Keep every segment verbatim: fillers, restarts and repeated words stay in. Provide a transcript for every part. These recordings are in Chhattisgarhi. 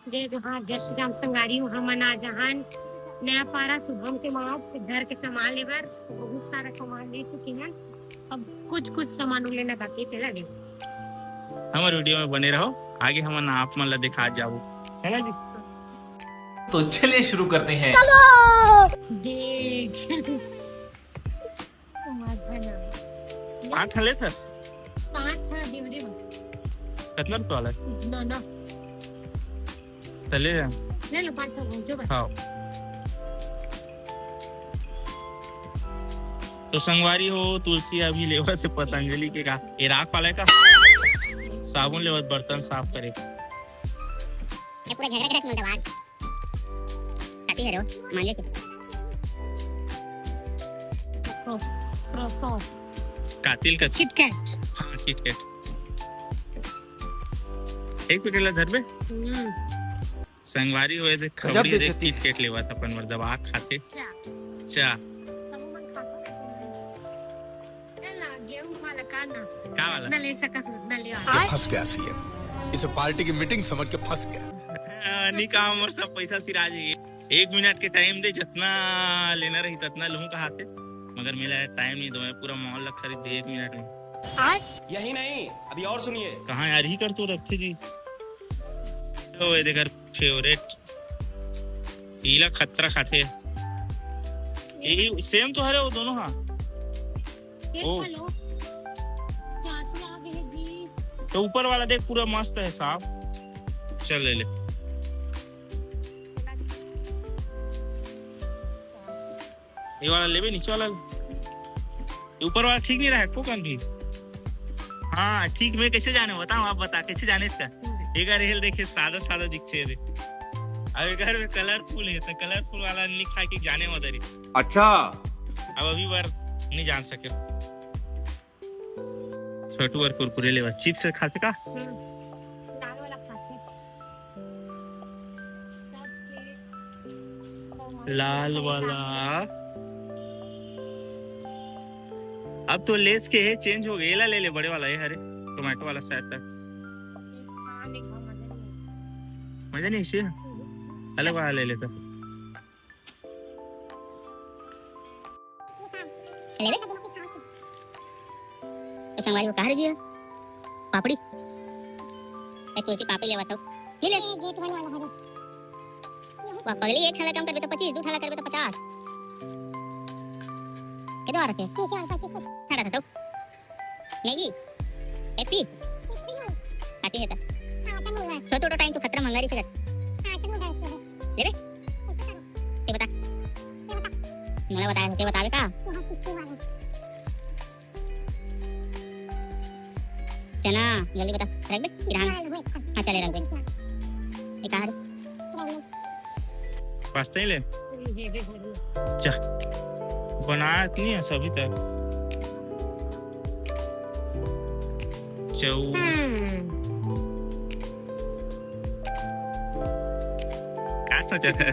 जय जोहार, जय श्री राम संगवारी हो। हमन आज आहन नया पारा शुभम के माँ के घर के सामान लेबर, बहुत सारा सामान ले चुके हैं। अब कुछ कुछ सामान लेना बाकी है, तेला ले। हमर वीडियो में बने रहो, आगे हमन आप मन ला दिखा जाबो, है ना जी? तो चलिए शुरू करते हैं। देख। आठ ठन लेथस? पाँच ठन देवरे हो। कतना रुपया वाला? ना, ना। त ले ले। ले लो, पाँच ठन, जो बस। हाँ। तो संगवारी हो, तुलसी अभी लेवत हे पतंजलि के का, ये राख वाला का साबुन लेवत, बर्तन साफ करे। ये पूरा झगड़ा करत मुंडा बाहर। कातिल हे रे वो, मांजे के। Prof-, proso. कातिल का। KitKat। हाँ, KitKat। एक पैकेट ला धरबे। हम्म। संगवारी हो, ये देख, गजब खबड़ी देख, बेइज्जती। KitKat लेवत अपन बर दबा खाथे। चा। चा। सब मन खाथे। ए ला, गेहूं वाला का ना? का वाला? ना ले सकस, ना ले। ये फंस गया सीएम, इसे पार्टी की मीटिंग समझ के फंस गया। हाँ, नहीं कहा, मोर सब पैसा सिरा जाही। एक मिनट के टाइम दे, जतना लेना रही ततना लूँ कहाथे, मगर मिला है टाइम नहीं दो, मैं पूरा मॉल ला खरीद दे एक मिनट में। यही नहीं, अभी और सुनिए। कहाँ यार ही कर तू रखते जी। ओ, ये देख फेवरेट, इला खतरा खाथे। यही सेम तो हरे वो दोनों, हाँ। ये ओ। खा लो। चाट में आ गए जी। तो ऊपर वाला देख, पूरा मस्त है साफ। चल ले ले। ये वाला लेबे, नीचे वाला। ये ऊपर वाला ठीक नहीं रहा है, को कौन भी? हाँ, ठीक मैं कैसे जाने, बताओ आप, बता कैसे जाने इसका? एक बार हेल देखे, सादा सादा दिखते है। अब घर में कलरफुल है, तो कलरफुल वाला नहीं खा के जाने मदरी। अच्छा। अब अभी बार नहीं जान सके। छोटू और कुरकुरे लेवा, चिप्स खाते का? हम्म, लाल वाला खाते। लाल वाला। अब तो लेस के है, चेंज हो गया। एला ले ले, बड़े वाला है, हरे टोमेटो वाला शायद तक। हाँ, नहीं, हाँ, मजा नहीं है। मजा नहीं इसे? हम्म। अलग वाला ले लेता। लेबे? तो संगवारी हो, कहाँ रे जी? पापड़ी? ए, तुलसी पापड़ी लेवत हो। ले ले। ये गेट वाला वाला हरे। वाह, पगली, एक ठन ला कम करबे तो पच्चीस, दू ठन ला करबे तो पचास। के दो आ रखे? ये चार पाँच एक। खड़ा था तो। मैगी? एप्पी? एप्पी हो। आती है तो। हाँ, तो मुर्गा। छोटू तो टाइम तो खतरा मंगारी से कर। हाँ, तो मुर्गा इसको है। लेबे? ये बता। मोला बताए, ते बतावे का? चना, जल्दी बता। रख दे, फिर हाँ। हाँ, चले, रख दे। ये कहाँ है? पास्ता ही ले। जा। बनाया तो नहीं है अभी तक। चौ। हम्म। का सोचा था?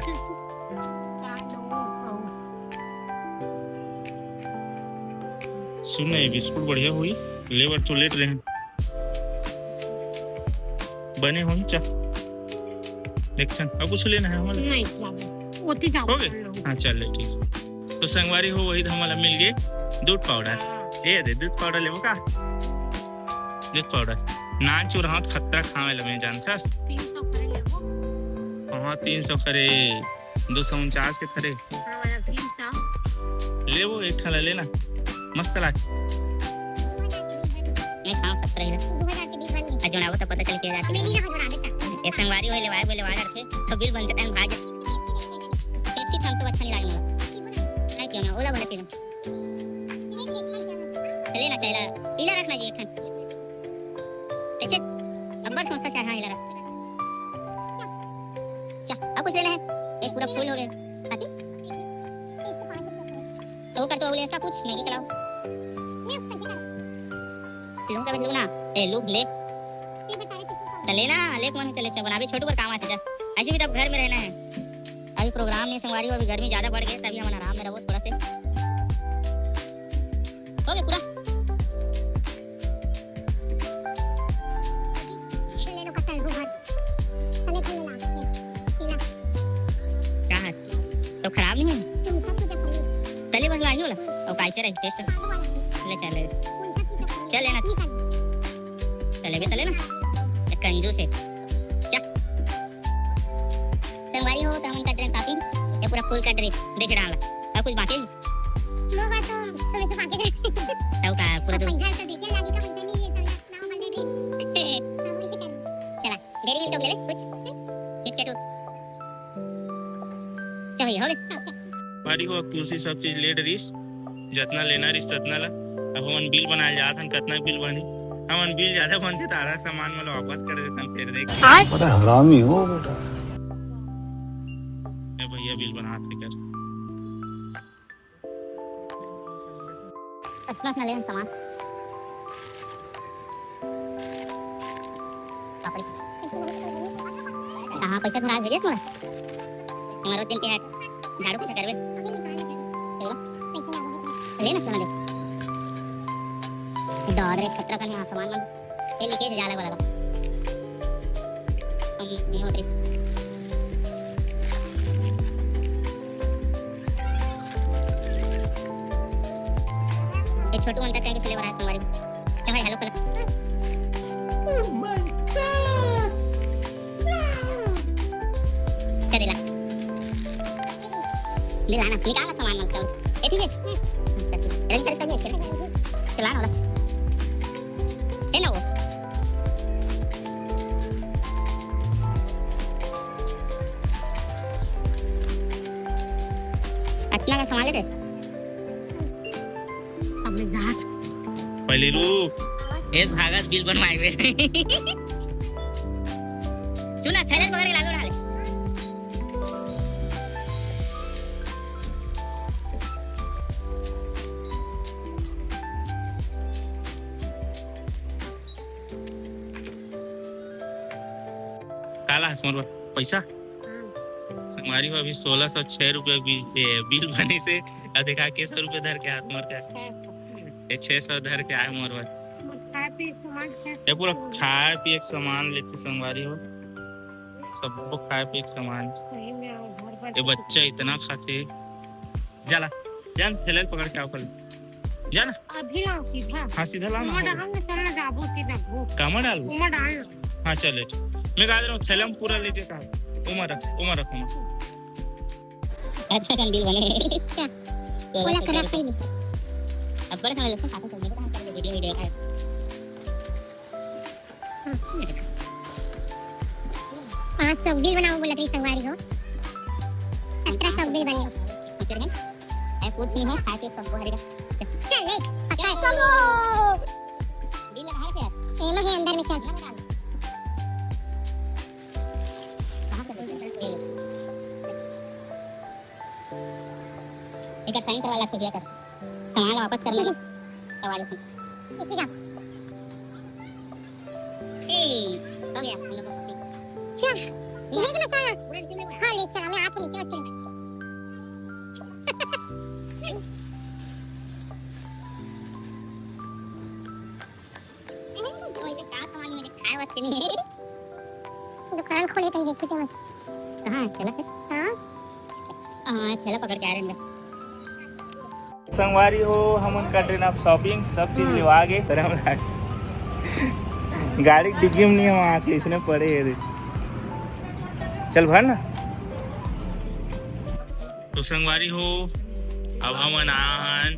सुन ना, ये बिस्कुट बढ़िया होई, लेबर तो लेट रहे हैं। बने होई चा। देख चल, अब कुछ लेना है हमारे? नहीं, ज्यादा। ओती ज्यादा हो गए? कर लो। हाँ, चल ले, ठीक। तो संगवारी हो, वही तो हमारा मिल गए दूध पाउडर। हाँ। ये दे, दूध पाउडर लेबो का? दूध पाउडर। नान चुरहावत खतरा खावे ला मैं जानथस। तीन सौ करे लेबो। हाँ, तीन सौ करे, दो सौ उनचास के थरे। हाँ, वाला तीन सौ। लेबो, एक ठा ला लेना, मस्त लाग। मैं खाऊं सत्रह ही ला। आ जोड़ाबो त पता चल के जाती है। ये संगवारी होई लेवाए, बोले वाला रखे, तो बिल बनते टाइम भाग जाते। पेप्सी थम्स अप अच्छा नहीं लागे मोला। नहीं पीऊँ मैं, ओला भले पी लूँ। लेना चाहिए, इला रखना चाहिए एक ठन। कैसे? अब्बड़ समस्या से, हाँ, इला रख। चा, अब कुछ लेना है? एक पूरा फुल हो गया। काटी? तो वो कर तो, वो ले इसका कुछ, मैगी खिलाओ। लूँ का भी लूँ ना? ए, लूँ, ले। तो लेना, ले, कौन है, तो ले, से बनाबे, छोटू पर काम आते जा। ऐसे भी तब घर में रहना है। अभी प्रोग्राम नहीं संगवारी हो, अभी गर्मी ज्यादा बढ़ गई, तभी हमन आराम में रहो थोड़ा से। हो गया पूरा? ले लो कटल गोबर। चले, चले ला। तो खराब नहीं है। तले बस लाही वाला। और कैसे रही टेस्ट? ले चल ले। चल लेना। चले बे, चले ना। ये कंजूस है। जा। संगवारी हो, तो हमन का ड्रेस shopping, ये पूरा full का ड्रेस देख डाला। और कुछ बाकी? वो बात तो थोड़े से बाकी रहे। तब का पूरा तो पैसा तो देखे लागी, तो पैसा नहीं है, तो ना बने ड्रेस। चला, डेरी मिल्क ले ले कुछ। Kit Kat. चल भैया, हो गए। भारी हो, अब तुलसी सब चीज ले डरिस, जतना लेना रिस ततना ला। अब हमन बिल बनाए जात हन, कतना बिल बनी। हमन बिल ज्यादा बनथे त आधा सामान मन ला वापस कर देथन, फिर देख। बड़ा हरामी हो बेटा। ए भैया, बिल बनात हे कर। अतना अतना ले हन सामान। बाप रे। कहाँ पैसा धरा भेजेस मोला? हमर दिन के है। झाड़ू पोछा करबे। ले ना चला दे। दौड़ रे खतरा करने सामान मन। ये लीकेज जाला वाला। हम नहीं होते इस। ये छोटू अंतर कहीं कुछ ले रहा है संगवारी। अच्छा भाई, हेलो कर। Oh my God! Wow! चल दिला। दिला ना, निकाल ना सामान मन सब। ये ठीक है? अच्छा, ठीक। रंग कर इसका भी, इसका भी। चला ना वाला। है ना वो? अतना का सामान ले रहे। अब मैं जा। पहले रुक। ए भागत बिल बनवाए हुए। सुना, थैले पकड़ के लागो रहा ले। काला हस मोर बर पैसा? हाँ। संगवारी हो, अभी सोलह सौ छह रुपया बिल, ए, बिल बने से, आ देखा के सौ रुपया धर के हाथ मोर का। छह सौ। ये छह सौ धर के आए मोर बर। मोर खाए पिए के सामान छह सौ ये पूरा रुपया। खाए पिए के सामान लेथे संगवारी हो, सबको खाए पिए के सामान। सही में आओ, घर पर ये बच्चा इतना खाथे। जाला, जान थैला पकड़ के आओ कल। जा ना। अभी आओ सीधा। हाँ, सीधा ला ना, उमा हो। डाल ना, चल ना, जाबो सीधा, वो। कामा डाल? उमा डाल ना। हाँ, चल, ले। मैं कहा दे रहा हूँ, थैला में पूरा लेके कहा। उमा रख, उमा रख, उमा। अच्छा, कौन बिल बने? अच्छा। सोलह बोला सौ करा रुपये। पहले। अब बड़ा समझ लो, खाते तो मेरे को कहाँ कर दे, वीडियो, वीडियो का। पाँच सौ बिल बनाओ बोलत रही संगवारी हो, सत्रह सौ बिल बने। सोच रहे हैं, ए, कुछ नहीं है, खा के सबको हरेगा। चल। चल, ले, पकड़। चलो। बिल लगा है क्या? एमा है अंदर में, चल। कहाँ से बोलते हैं? ये। एक साइन करवा ला, खुदिया कर। सामान वापस करने दो। सवाल है। इसी का। ए, हो गया हम लोग का shopping। अच्छा, देख ना साला। पूरा नीचे में हुआ। हाँ, ले चला, मैं हाथ नीचे रख के। वैसे का सामान है, खाए वास्ते नहीं है। दुकान खोले कहीं देखी थे मैं। कहाँ है ठेला से? हाँ। हाँ, ठेला पकड़ के आ रहे हैं। संगवारी हो, हमन कर रहे ना shopping, सब चीज हाँ। लेवा गे, तर हम लाग-, गाड़ी के डिग्गी में नहीं हम आके इसने पड़े हे रे। चल भर ना। तो संगवारी हो, अब हमन आए हन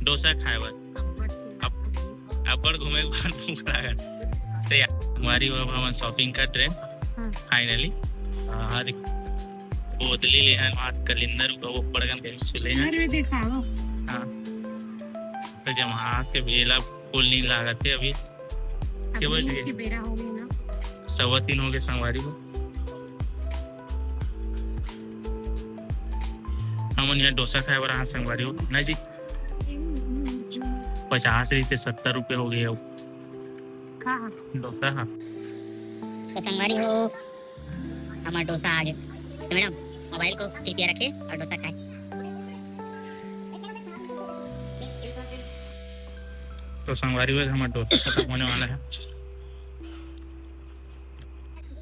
डोसा खाए बर। अब, अब्बड़ घूमे के बाद भूख लागत। तो यार, संगवारी हो, अब हमन shopping कर रहे हैं। हाँ। Finally। हाँ, देख। बोतली ले हन, हाथ कलिंदर, वो पड़गन के चले हैं। घर में दिखाओ। हाँ। तो जमा के बेला फूल नहीं लागत है अभी। के बज नींद गे? के बेरा हो गए ना। सवा तीन हो गए संगवारी हो। हमन यहाँ डोसा खाए बर आए संगवारी हो। ना जी, पचास रहिते सत्तर रुपये हो गए अब। का? डोसा, हाँ। तो संगवारी हो, हमारा डोसा आ गया। तो मैडम, मोबाइल को कृपया रखें और डोसा खाएं। तो संगवारी हो, हमारा डोसा खत्म होने वाला है।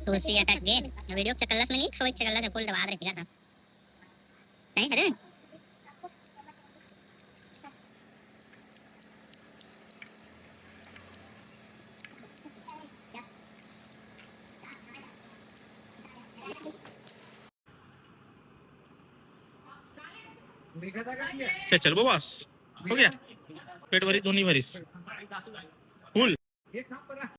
तुलसी अटक गए। वीडियो चकल्लस में नहीं, खवई चकल्लस में फुल दबा रखेगा था। नहीं, अरे। चल, चल, बस। हो गया? पेट भरी, दोनों भरीस। फुल।